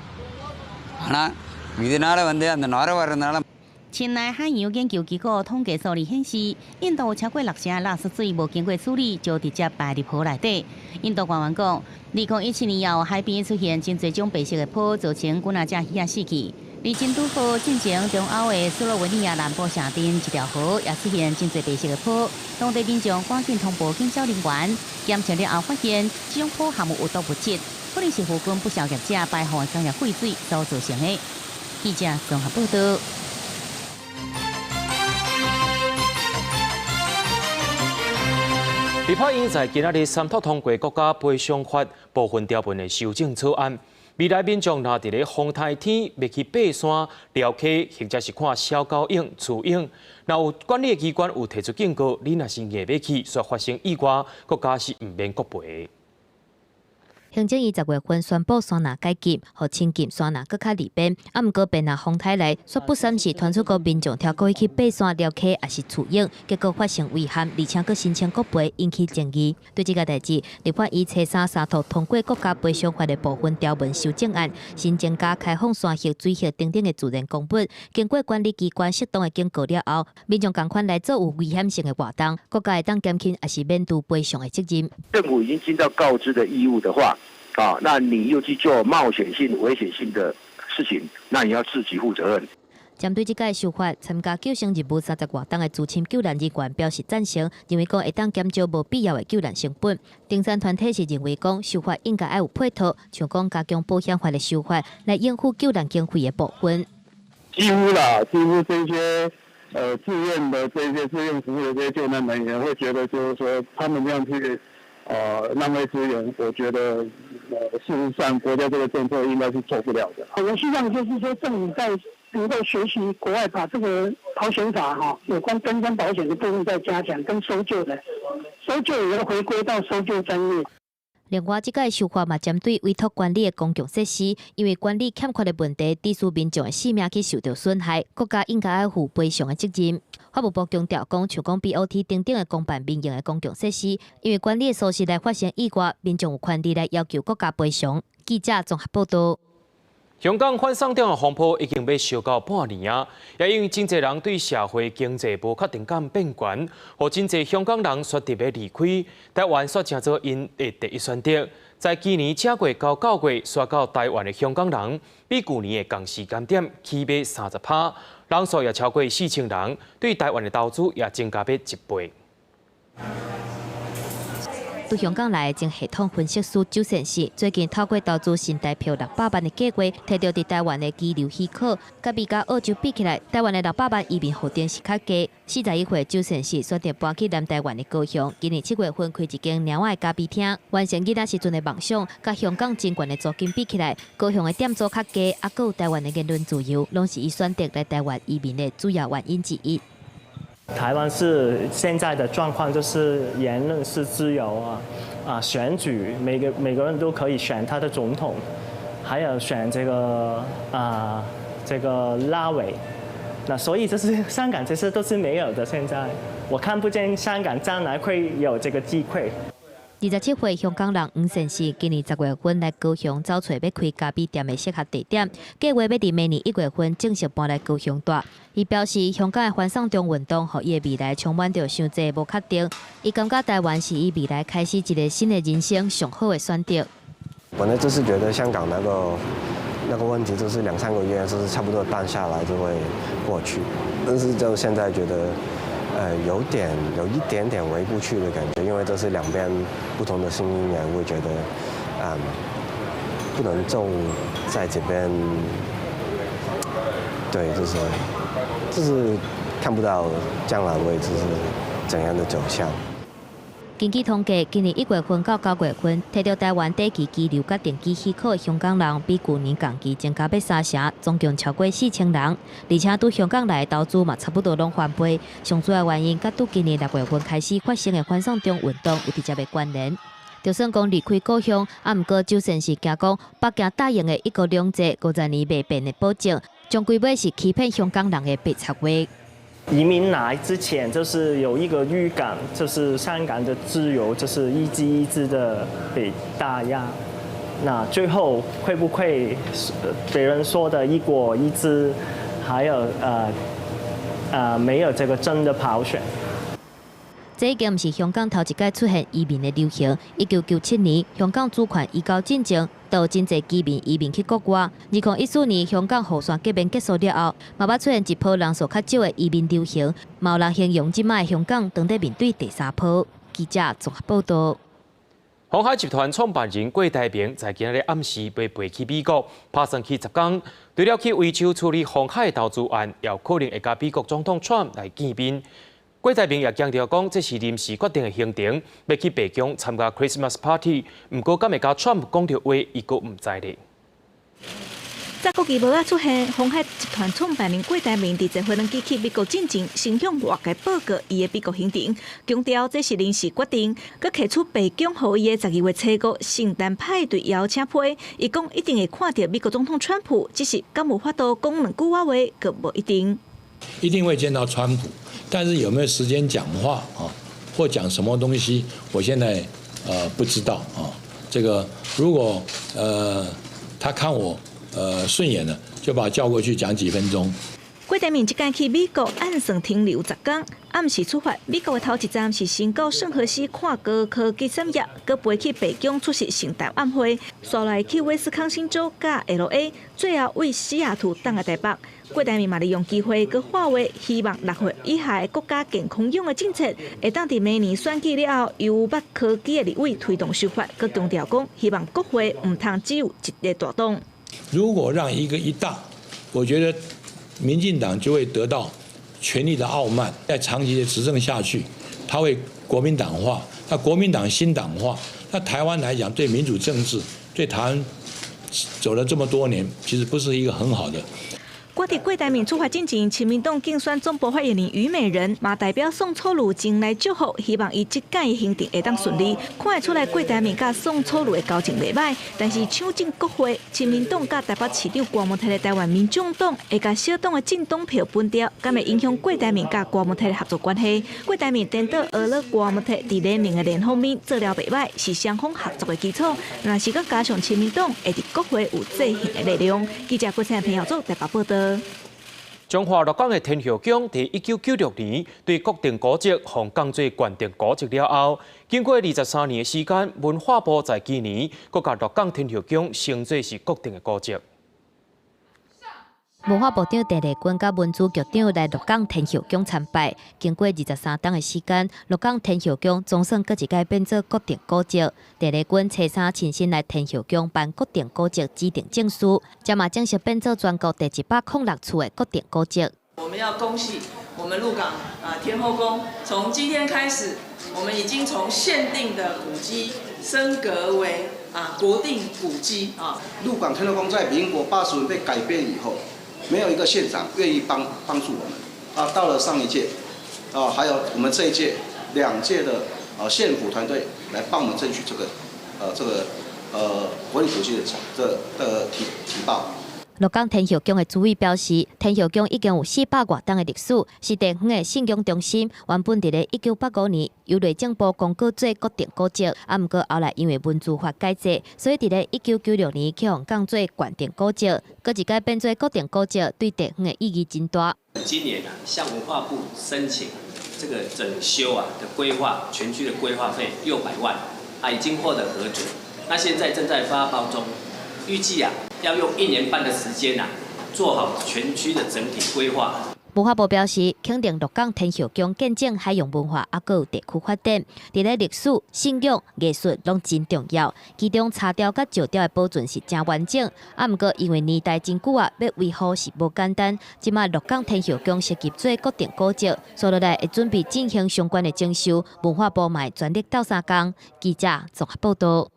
ஆனால் இதனால் வந்து அந்த நுரை வர்றதுனால 清奈海洋研究機構統計數字顯示，印度有超過六成的垃圾水無經過處理就直接排入河內底。印度官員講，2017年後海邊出現真濟種白色的泡，造成幾若隻魚仔死去。而真拄好進前中歐的斯洛文尼亞南部城鎮一條河也出現真濟白色的泡，當地民眾趕緊通報警消人員，檢測了後發現這種泡含有有毒物質，可能是附近不肖業者排放的工業廢水所造成的。記者綜合報導。立法院在今仔日三讀通過國家賠償法部分條文的修正草案。未來民眾若佇咧風颱天欲去爬山、寮溪，或者是看小狗湧、雌湧，若有管理機關有提出警告，你若是硬欲去，煞發生意外，國家是毋免國賠的。行政院10月份宣布山林解禁，予親近山林閣較利便。啊，毋過變若風颱來，煞不審時傳出過民眾跳過去爬山、寮溪，抑是雌湧，結果發生遺憾，而且閣申請國賠，引起爭議。對這个代誌，立法院初三三讀通過國家賠償法的部分條文修正案，新增加開放山域、水域等等的自然公物，經過管理機關適當的警告了後，民眾仝款來做有危險性的活動，國家會當減輕抑是免除賠償的責任。政府已經盡到告知的義務的話，啊，那你又去做冒險性、危險性的事情，那你要自己負責任。針對這個修法，參加救生任務30外冬的資深救難人員表示贊成，認為講會當減少無必要的救難成本。登山團體是認為講修法應該愛有配套，像講加強保險法的修法，來應付救難經費的部分。幾乎啦，幾乎這些自願的這些志願服務的這些救難人員會覺得，就是說他們這樣去浪費資源，我覺得事實上國家這個政策應該是做不了的。我希望就是說政府在能夠學習國外，把這個保險法哈有關登山保險的部分再加強，跟搜救的搜救也要回歸到搜救專業。另外，這屆修法嘛，針對委託管理的公共設施，因為管理欠缺的問題，致使民眾的性命去受著損害，國家應該愛負賠償的責任。法務部強調講，像講 BOT 等等的公辦民營的公共設施，因為管理的疏失來發生意外，民眾有權利來要求國家賠償。記者綜合報道。香港反送中的風波已經欲燒到半年啊，也因為真濟人對社會經濟無確定感變懸，予真濟香港人選擇欲離開台灣，煞成做𪜶的第一選擇。在今年正月到九月，徙到台灣的香港人，比舊年的仝時間點起碼30%，人數也超過4000人，對台灣的投資也增加欲一倍。對香港來的前系統分析師周善時，最近透過投資新台票600萬的計劃，提著佇台灣的居留許可，佮美國澳洲比起來，台灣的六百萬移民予定是較低。41歲周善時選擇搬去南台灣的高雄，今年7月份開一間貓仔的咖啡廳，完成囡仔時陣的夢想。佮香港真懸的租金比起來，高雄的店租較低，啊，閣有台灣的言論自由，攏是伊選擇來台灣移民的主要原因之一。台灣是現在的狀況，就是言論是自由啊，啊選舉每個人都可以選他的總統，還有選這個立委，那所以就是香港這些都是沒有的。現在我看不見香港將來會有這個機會。27歲香港人黃先生今年10月份來高雄找揣欲開咖啡店的適合地點，計劃欲佇明年1月份正式搬來高雄蹛。伊表示，香港的反送中運動，予伊的未來充滿著傷濟無確定。伊感覺台灣是伊未來開始一個新的人生上好的選擇。本來就是覺得香港那個問題，就是兩三個月，就是差不多淡下來就會過去，但是就現在覺得，有一點點回不去的感覺，因為這是兩邊不同的聲音，也會覺得，不能就在這邊，對，就是看不到將來會就是怎樣的走向。根據統計，今年1月份到9月份，提著台灣短期居留佮定居許可的香港人，比舊年仝期增加欲三成，總共超過4000人。而且對香港來的投資嘛，差不多攏翻倍。上主要原因，佮對今年6月份開始發生的反送中運動有直接的關聯。就算講離開故鄉，啊，毋過周先生驚講，北京答應的一國兩制50年袂變的保證，終歸尾是欺騙香港人的白賊話。移民來之前，就是有一個預感，就是香港的自由就是一直一直的被打壓。那最後會不會別人說的一國一制，還有沒有這個真的普選？這已經毋是香港頭一擺出現移民的流行。1997年，香港主權移交進前，就有真濟居民移民去國外。2014年，香港雨傘革命結束了後，嘛捌出現一波人數較少的移民流行。嘛有人形容這擺香港當咧面對第三波。記者綜合報道。鴻海集團創辦人郭台銘在今仔日暗時欲飛去美國，拍算去10工。除了去維州處理鴻海投資案，也有可能會佮美國總統川普來見面。郭台銘也強調講，這是臨時決定的行程，欲去白宮參加 Christmas party。毋過，敢會佮川普講著話，伊閣毋知咧。早國旗無仔出現，鴻海集團創辦人郭台銘佇坐飛機去美國進前，先向外界報告伊的美國行程，強調這是臨時決定，閣提出白宮予伊的12月初五聖誕派對邀請批，伊講一定會看著美國總統川普，只是敢有法度講兩句話，閣無一定。一定會見到川普，但是有沒有時間講話啊，或講什麼東西，我現在不知道啊。這個如果他看我順眼了，就把他叫過去講幾分鐘。郭台銘這擺去美國按算停留10工，暗時出發。美國的頭一站是先到聖荷西看高科技產業，閣飛去白宮出席聖誕晚會，紲來去威斯康星州佮 LA，最後為西雅圖轉來台北。郭台銘嘛利用機會閣喊話，希望6歲以下的國家健康養的政策，會當佇明年選舉了後，由捌科技的立委推動修法，閣強調講，希望國會毋通只有一個大黨。如果讓一個一大，我覺得民進黨就會得到權力的傲慢，在長期的執政下去，它會國民黨化，那國民黨新黨化，那台灣來講對民主政治，對台灣走了這麼多年，其實不是一個很好的。閣佇郭台銘出發進前，親民黨競選總部發言人虞美人嘛代表宋楚瑜前來祝福，希望伊這擺的行程會當順利。看會出來郭台銘佮宋楚瑜的交情袂䆀，但是搶進國會，親民黨佮台北市長郭文泰的台灣民眾黨會共小黨的政黨票分掉，敢會影響郭台銘佮郭文泰的合作關係？郭台銘顛倒呵咾郭文泰佇聯盟的聯方面做了袂䆀，是雙方合作的基礎。若是閣加上親民黨會佇國會有制衡的力量。記者郭彩平合作台北報道。彰化鹿港的天后宮，佇1996年對國定古蹟予降做縣定古蹟了後，經過23年的時間，文化部在今年閣共鹿港天后宮升做是國定的古蹟。文化部長鄭麗君佮文資局長來鹿港天后宮參拜，經過23冬的時間，鹿港天后宮總算閣一擺變做國定古蹟。鄭麗君初三親身來天后宮頒國定古蹟指定證書，這嘛正式變做全國第106處的國定古蹟。我們要恭喜我們鹿港啊天后宮，從今天開始，我們已經從縣定的古蹟升格為啊國定古蹟啊。鹿港天后宮在民國85年被改編以後，沒有一個縣長願意幫助我們啊！到了上一屆，啊，還有我們這一屆兩屆的縣府團隊來幫我們爭取這個國定古蹟的這提報。鹿港天后宮的主委表示，天后宮已經有400外冬的歷史，是地方的信仰中心。原本佇咧1985年由內政部公告做國定古蹟，啊，毋過後來因為文資法改制，所以佇咧1996年去予降做縣定古蹟，閣一擺變做國定古蹟，對地方的意義真大。今年啊，向文化部申請這個整修啊的規劃，全區的規劃費600萬啊，已經獲得核准，那現在正在發包中，預計啊，要用一年半的時間啊，做好全區的整體規劃。文化部表示，肯定鹿港天后宮見證海洋文化，猶閣有地區發展，佇咧歷史、信仰、藝術攏真重要。其中茶雕佮石雕的保存是誠完整，啊，毋過因為年代真久啊，欲維護是無簡單。這馬鹿港天后宮升級做國定古蹟，紲落來會準備進行相關的整修。文化部嘛會全力鬥相共。記者綜合報道。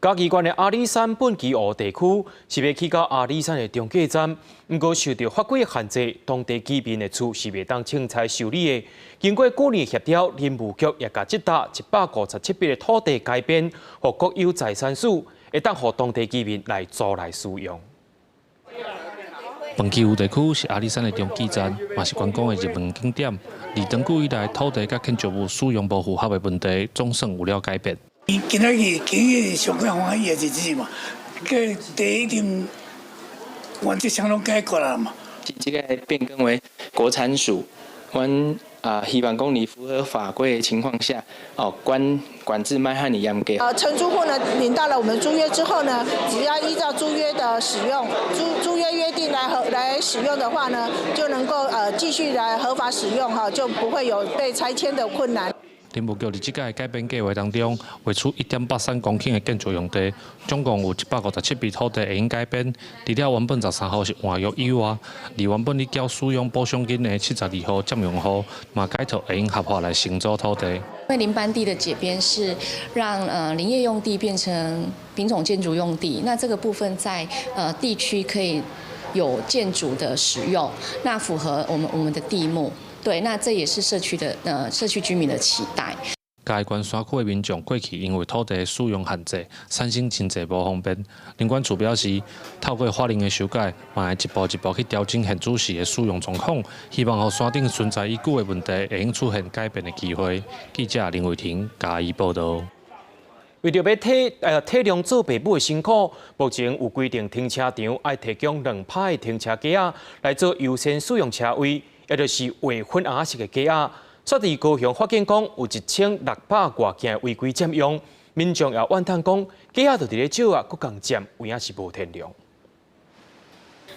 嘉義縣的阿里山畚箕湖地區是欲起到阿里山的中繼站，毋過受著法規限制，當地居民的厝是袂當清拆修理的。經過幾年協調，林務局也共這搭157筆的土地改編，予國有財產署，會當予當地居民來租來使用。畚箕湖地區是阿里山的中繼站，嘛是觀光的熱門景點。而長久以來，土地佮建築物使用無符合的問題，總算有了改變。今仔日今日上較歡喜的日子嘛，閣地一定原則上攏解決啦嘛。這個變更為國產署，阮啊希望講佇符合法規的情況下，哦管制莫遐爾嚴格。承租戶呢領到了我們租約之後呢，只要依照租約的使用，租約約定來使用的話呢，就能夠繼續來合法使用哈，就不會有被拆遷的困難。林務局佇這擺改編計劃當中，劃出1.83公頃的建築用地，總共有157筆土地會用改編。除了原本13號是換約以外，而原本咧繳使用補償金的72戶佔用戶，嘛改託會用合法來承租土地。因為林班地的解編是讓林業用地變成丙種建築用地，那這個部分在地區可以有建築的使用，那符合我們的地目。對，那這也是社區居民的期待。嘉義縣山區的民眾過去因為土地使用限制，產生真濟無方便。林管處表示，透過法令的修改，嘛會一步一步去調整現主時的使用狀況，希望予山頂存在已久的問題會用出現改變的機會。記者林慧婷嘉義報道。為著欲體諒做爸母的辛苦，目前有規定停車場愛提供2拍的停車格仔來做優先使用車位。也就是劃分紅色的格仔，煞佇高雄發現講有1600外件違規佔用，民眾也怨嘆講，格仔就佇咧借啊，閣共佔，有影是無天良。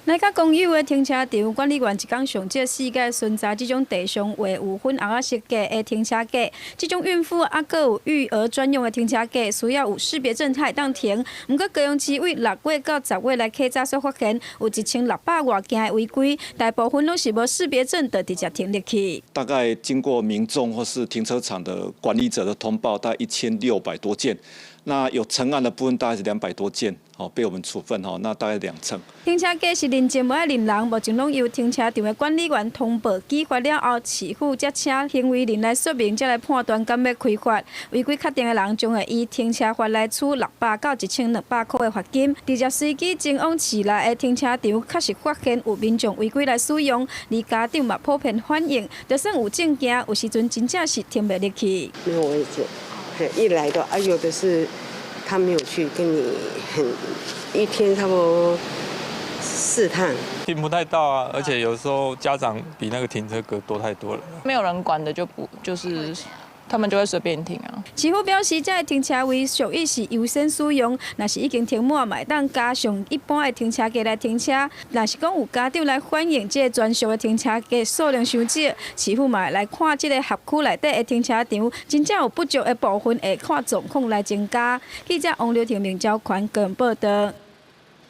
來到公有的停車場，管理員一工上少四擺巡查這種地上畫有粉紅仔設計的停車格，這種孕婦啊，閣有育兒專用的停車格，需要有識別證才會當停。毋過高雄市為6月到10月來稽查所發現，有1600外件的違規，大部分攏是無識別證就直接停入去。大概經過民眾或是停車場的管理者的通報，大概1600多件。那有成案的部分大概是200多件，哦，被我們處分，哦，那大概兩成。停車格是認證無愛認人，目前攏由停車場的管理員通報舉發了後，市府才請行為人來說明，才來判斷敢欲開罰。違規確定的人，將會依停車法來處600到1200塊的罰金。直接隨機前往市內的停車場，確實發現有民眾違規來使用，而家長嘛普遍反映，就算有證件，有時陣真正是停袂入去。沒有位置。一來的啊，有的是他沒有去跟你很一天差不多四趟，停不太到啊，而且有時候家長比那個停車格多太多了。沒有人管的就不就是。他們就會隨便停啊。市府表示，這个停車位屬於是優先使用，若是已經停滿，嘛會當加上一般的停車格來停車。若是講有家長來反映這个專屬的停車格數量傷少，市府嘛會來看這个轄區內底的停車場，真正有不足的部分，會看狀況來增加。記者王劉庭明、趙寬跟報道。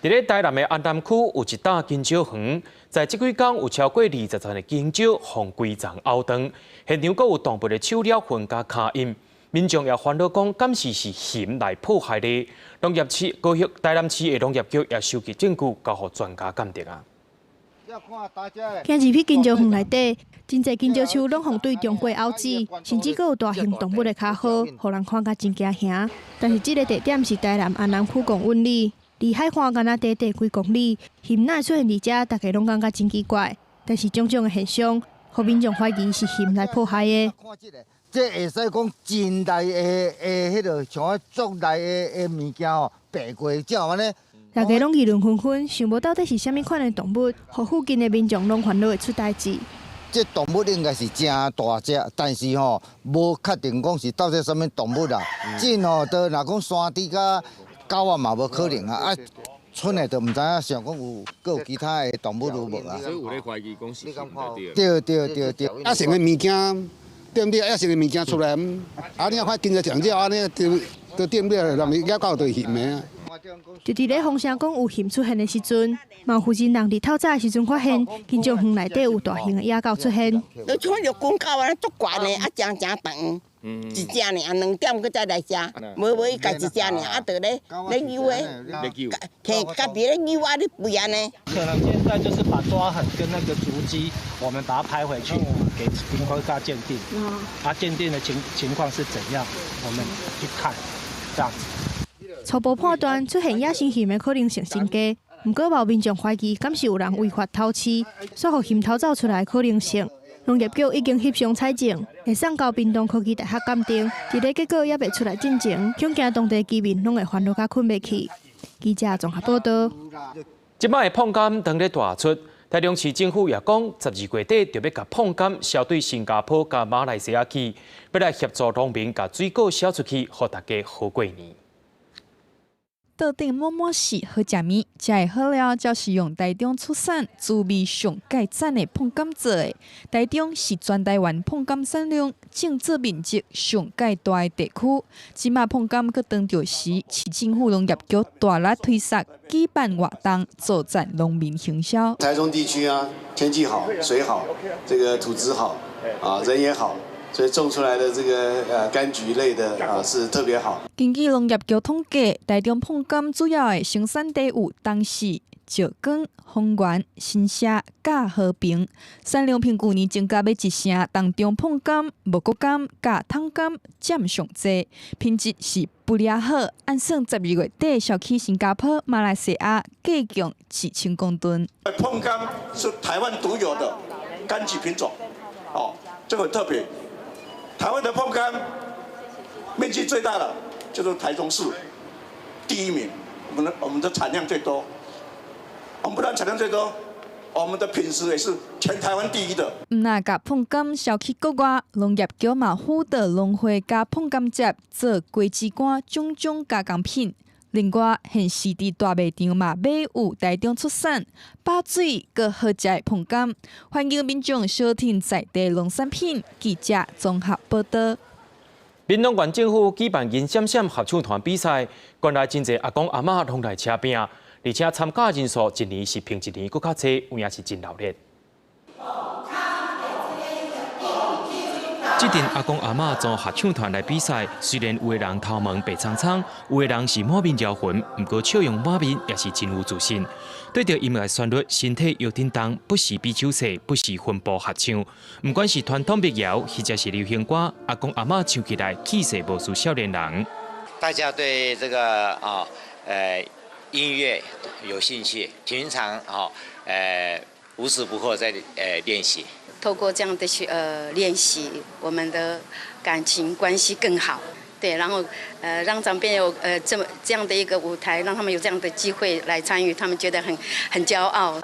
佇咧台南的安南區有一棟香蕉園，在這幾工有超過20層的香蕉予規叢咬斷，現場閣有動物的手爪痕佮跤印，民眾也煩惱講，敢是是熊來破壞的？農業市高雄台南市的農業局也收集證據，交予專家鑑定啊。行入去香蕉園內底，真濟香蕉樹攏予對中過咬死，甚至閣有大型動物的跤痕，予人看甲真驚嚇。但是這个地點是台南安南區公允里。離海岸干焦短短幾公里，熊哪會出現佇遮，大家攏感覺真奇怪。但是種種的現象，予民眾懷疑是熊來破壞的。這會使講真大的的彼个像足大的的物件吼，爬過才有按呢。大家攏議論紛紛，想無到底是啥物款的動物，予附近的民眾攏煩惱會出代誌。這動物應該是誠大隻，但是吼無確定講是到底啥物動物啦。這吼，都若講山豬佮狗仔嘛無可能啊！啊，賰的就毋知影想講有閣有其他的動物有無啊？所以有咧懷疑講是熊對。對對對對。野生的物件，對毋對？野生的物件出來，啊，你看經濟上了按呢，就就對毋對？人野狗就是熊的啊。就佇咧風聲講有熊出現的時陣，嘛有負責人佇透早的時陣發現，香蕉園內底有大型的野狗出現。就像陸軍狗按呢足懸的，啊，誠誠長。一隻爾，2點閣再來食，無無伊家一隻爾，啊，就咧咧扭的，摕家己咧扭啊咧吠按呢。可能現在就是把抓痕跟那個足跡，我們把它拍回去給林科大鑑定。啊，鑑定的情況是怎樣，我們去看，這樣子。初步判斷出現野生熊的可能性甚低，毋過有民眾懷疑，敢是有人違法偷飼，煞予熊偷走出來的可能性。農業局已經翕相採證，會送交屏東科技大學鑑定。佇咧結果猶未出來進前，恐驚當地居民攏會煩惱甲睏袂去。記者綜合報道。這擺的椪柑當咧大出，台中市政府也講，12月底就欲共椪柑銷對新加坡佮馬來西亞去，欲來協助農民共水果銷出去，予大家好過年。桌頂滿滿是好食物，食的好料，就是用台中出產滋味上蓋讚的椪柑做的。台中是全台灣椪柑產量、種植面積上蓋大的地區。這馬椪柑閣當著時，市政府農業局大力推捒舉辦活動，助贊農民行銷。台中地區啊，天氣好，水好，這個土質好，啊，人也好。所以種出來的這個柑橘類的啊是特別好。根據農業局統計，台中椪柑主要的生產地有東勢、石岡、豐原、新社、佮和平，產量平舊年增加欲一成。當中椪柑、茂谷柑、佮桶柑佔上濟，品質是不離好。按算12月底銷去新加坡、馬來西亞，計共1000公噸。椪柑是台灣獨有的柑橘品種，哦，這個特別。台灣的椪柑面積最大的就是台中市，第一名，我們的產量最多，我們不但產量最多，我們的品質也是全台灣第一的。毋但共椪柑銷去國外，農業局嘛輔導農會共椪柑業做果子乾種種加工品，另外，現時佇大賣場嘛買有台中出產飽水閣好食的椪柑，歡迎民眾相挺在地農產品。記者綜合報道。屏東縣政府舉辦銀閃閃合唱團比賽，縣內真濟阿公阿嬤攏來車拼，而且參加人數一年是比一年閣較濟，有影是真熱鬧。這陣阿公阿嬤組合唱團來比賽，雖然有的人頭毛白蒼蒼，有的人是滿面搖痕，毋過笑容滿面，也是真有自信。對著音樂旋律，身體搖振動，不時比手勢，不時分步合唱。毋管是傳統民謠，或者是流行歌，阿公阿嬤唱起來氣勢無輸少年人。大家對這個音樂有興趣，平常無時不刻在練習。透過這樣的去練習，我們的感情關係更好。對，然後讓長輩有這樣的一個舞台，讓他們有這樣的機會來參與，他們覺得很驕傲。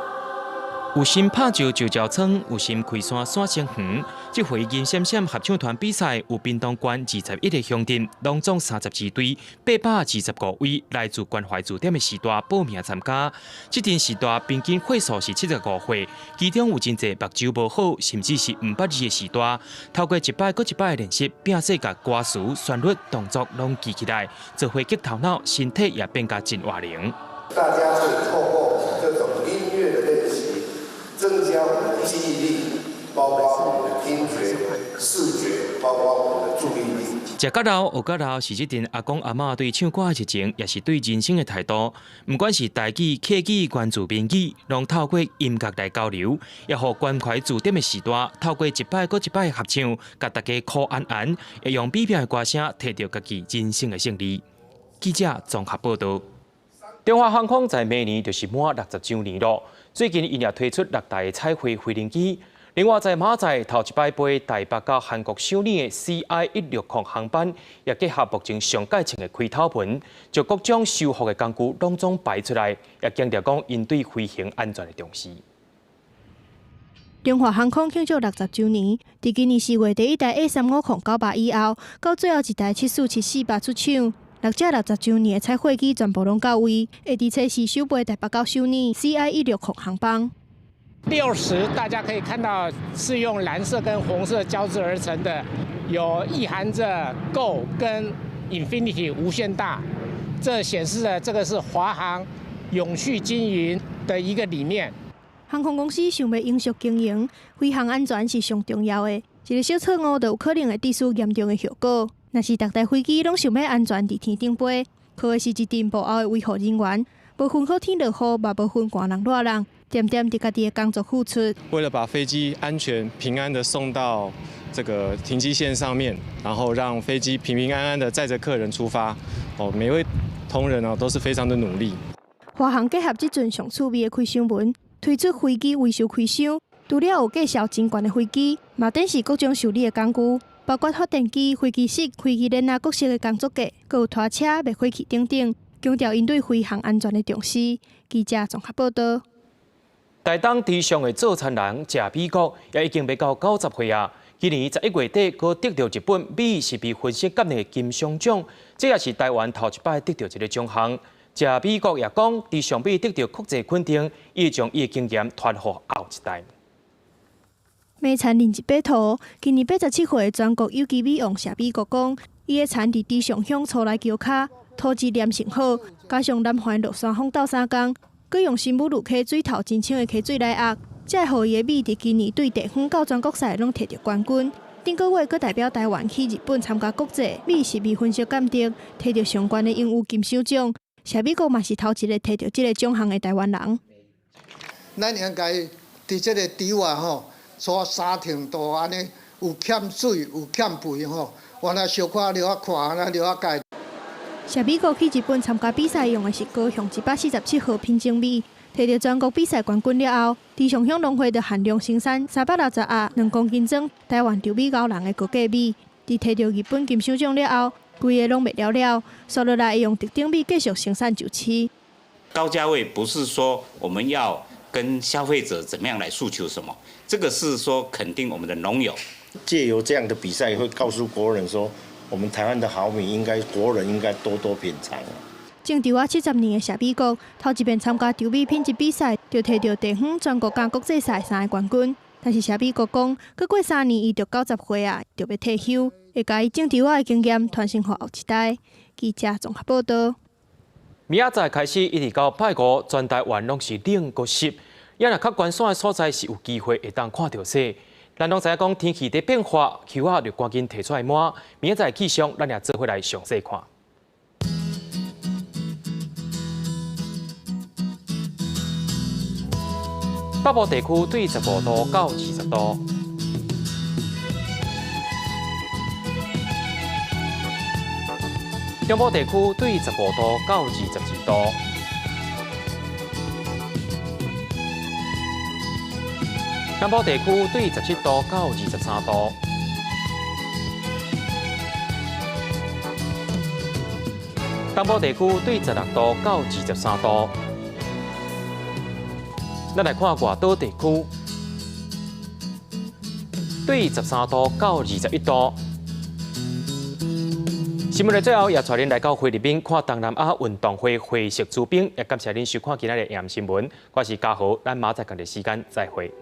有心拍石石石窗，有心開山山成園。這回銀閃閃合唱團比賽，有屏東縣21個鄉鎮，攏總32隊，825位來自關懷據點的序大報名參加。這陣序大平均歲數是75歲，其中有真濟目睭無好，甚至是毋捌字的序大。透過一擺閣一擺的練習，拼勢共歌詞、旋律、動作攏記起來，做伙激頭腦，身體也變甲真活靈。大家可以透過這種音樂的練習，增加我們的記憶力，包括我們的聽覺、視覺，包括我們的注意力。食甲老，學甲老，是這陣阿公阿嬤對唱歌的熱情，也是對人生的態度。毋管是台語、客語、原住民語，攏透過音樂來交流，也予關懷據點的序大，透過一擺閣一擺合唱，共大家苦安安，會用美妙的歌聲，摕著家己人生的勝利。記者綜合報道。中華航空在明年就是滿60週年囉。最近，𪜶也推出6台的彩繪飛行機。另外，在馬仔頭一擺飛台北到韓國首爾的 CI160航班，也結合目前上蓋穿的開頭文，將各種修復的工具攏總擺出來，也強調講𪜶對飛行安全的重視。中華航空慶祝60週年，佇今年4月第一台 A350-900以後，到最後一台747-400出廠。6架60週年的彩繪機全部攏到位，會佇初四首飛台北到首爾 CI160航班。 60，大家可以看到是用藍色跟紅色交織而成的，有意涵着 Go 跟 Infinity 無限大，這顯示了這個是華航永續經營的一個理念。航空公司想欲永續經營，飛行安全是上重要的。一个小錯誤就有可能會致使嚴重的後果。若是逐台飛機攏想欲安全佇天頂飛，靠的是一陣幕後的維護人員，無分好天落雨，嘛無分寒人熱人，恬恬佇家己的工作付出。為了把飛機安全平安的送到這個停機線上面，然後讓飛機平平安安的載著客人出發，哦，每位同仁哦都是非常的努力。華航結合這陣上趣味的開箱文，推出飛機維修開箱，除了有介紹真懸的飛機，嘛展示各種修理的工具。包括發電機、飛機室、飛機鏈仔各式的工作架，閣有拖車、滅火器等等，強調𪜶對飛行安全的重視。記者綜合報道。台東池上的做田人謝美國也已經欲到90歲啊！今年11月底，閣得著日本米食味分析鑑的金賞獎，這也是台灣頭一擺得著這个獎項。謝美國也講，佇上米得著國際肯定，伊會將伊的經驗傳予後一代。米田認一把土，今年87歲的全國有機米王謝美國講，伊的田佇池上鄉初來橋跤，土質黏性好，加上南環落山風鬥三工，閣用新武魯溪水頭真清的溪水來壓，才會予伊的米佇今年對地方到全國賽攏摕著冠軍。頂個月閣代表台灣去日本參加國際米食味分析鑑定，摕著上懸的榮譽金賞獎。謝美國嘛是頭一个摕著這个獎項的台灣人。咱應該佇這个豬仔吼，煞3程度按呢，有欠水有欠肥吼，原來小可著愛看，按呢著愛改。謝美國去日本參加比賽用的是高雄147號品種米，摕著全國比賽冠軍了後，池上鄉農會就限量生產360盒2公斤裝台灣稻米高人的高價米。佇摕著日本金賞獎了後，規个攏賣了了，紲落來會用特等米繼續生產就市。高價位不是說我們要跟消費者怎麼樣來訴求什麼，這個是說肯定我們的農友。借由這樣的比賽，會告訴國人說，我們台灣的好米應該國人應該多多品嘗。種稻仔70年的謝美國，頭一遍參加稻米品質比賽，就提著地方、全國佮國際賽三个冠軍。但是謝美國講，閣過3年，伊就90歲啊，就欲退休，會共伊種稻仔的經驗傳承予後一代。記者綜合報導。明仔載開始，一直到拜五，全台灣攏是冷閣濕，也若較懸山的所在是有機會會當看著雪。咱攏知影講天氣佇變化，袖仔就趕緊提出來抹。明仔載氣象，咱也做伙來詳細看。北部地區對15度到20度。中部地區對15度到22度。南部地區對17度到23度。東部地區對16度到23度。咱來看外島地區，對13度到21度。新聞的最後，也帶恁來到菲律賓看東南亞運動會會式出兵，也感謝恁收看今仔日的 AM 新聞。我是嘉豪，咱明仔載仝個時間再會。